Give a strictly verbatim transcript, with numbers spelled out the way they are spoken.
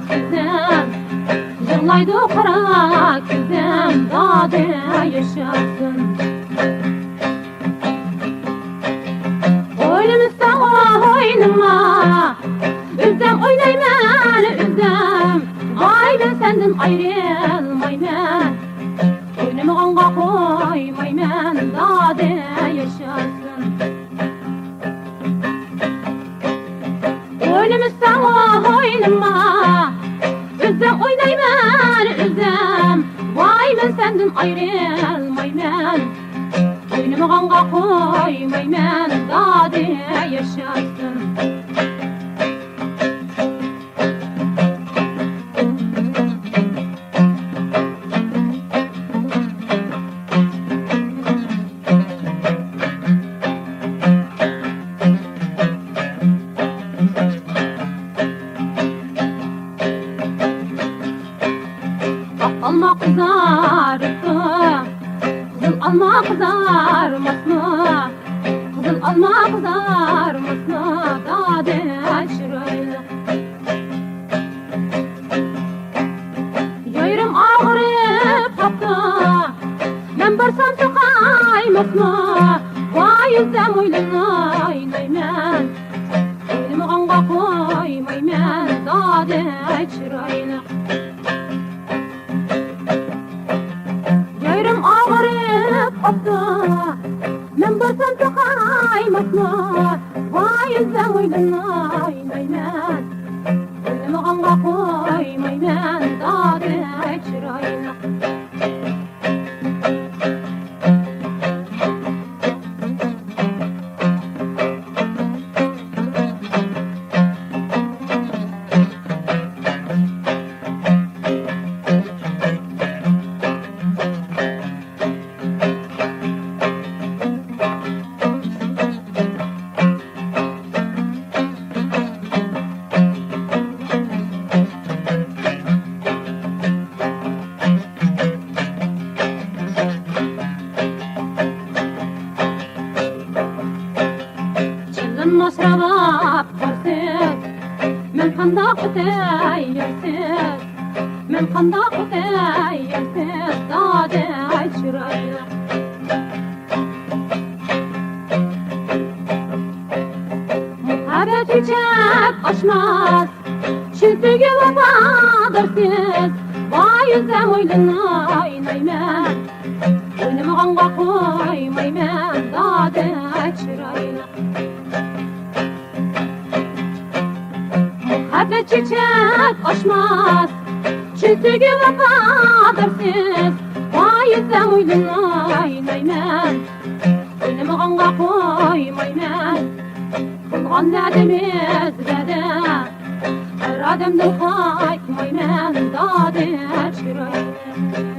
كۆزۈم، يىغلايدۇ قارا كۆزۈم، دادە ياشاسۇن. ئوينىمىساڭ ئوينىما، ئۆزۈم ئوينايمەن ئۆزۈم، ۋاي مەن سەندىن ئايرىلمايمەن. ئوينىمىغانغا قويمايمەن، دادە ياشاسۇن. ئوينىمىساڭ ئوينىما، ئۆزۈم ئوينايمەن ئۆزۈم، ۋاي مەن سەندىن ئايرىلمايمەن. ئوينىمىغانغا قويمايمەن، دادە ياشاسۇن. ئاق ئالما قىزارىپتۇ، قىزىل ئالما قىزارماسمۇ؟ قىزىل ئالما قىزارماسمۇ، دادە چىرايلىق؟ يايرىم ئاغرىپ قاپتۇ، مەن بارسام ساقايماسمۇ؟ ۋاي ئۆزۈم ئوينايمەن، ئوينىمىغانغا قويمايمەن، دادە چىرايلىق. يايرىم ئاغرىپ قاپتۇ، مەن بارسام ساقايماسمۇ؟ ۋاي ئۆزۈم ئوينايمەن، ئوينىمىغانغا قويمايمەن، دادە چىرايلىق. چىلىم ئاسراپ بارسىز، مەن قانداق ئۆتەي يارسىز؟ مەن قانداق ئۆتەي يارسىز، دادە چىرايلىق؟ مۇھەببەت چېچەك ئاچماس، چىن سۆيگۈ ۋاپادارسىز. ۋاي ئۆزۈم ئوينايمەن، ئوينىمىغانغا قويمايمەن، دادە چىرايلىق. مۇھەببەت چېچەك ئاچماس، چىن سۆيگۈ ۋاپادارسىز. ۋاي ئۆزۈم ئوينايمەن، ئوينىمىغانغا قويمايمەن. قىلغان ۋەدىمىز ۋەدە، ھەر ئادەمدىن قايتمايمەن، دادە چىرايلىق.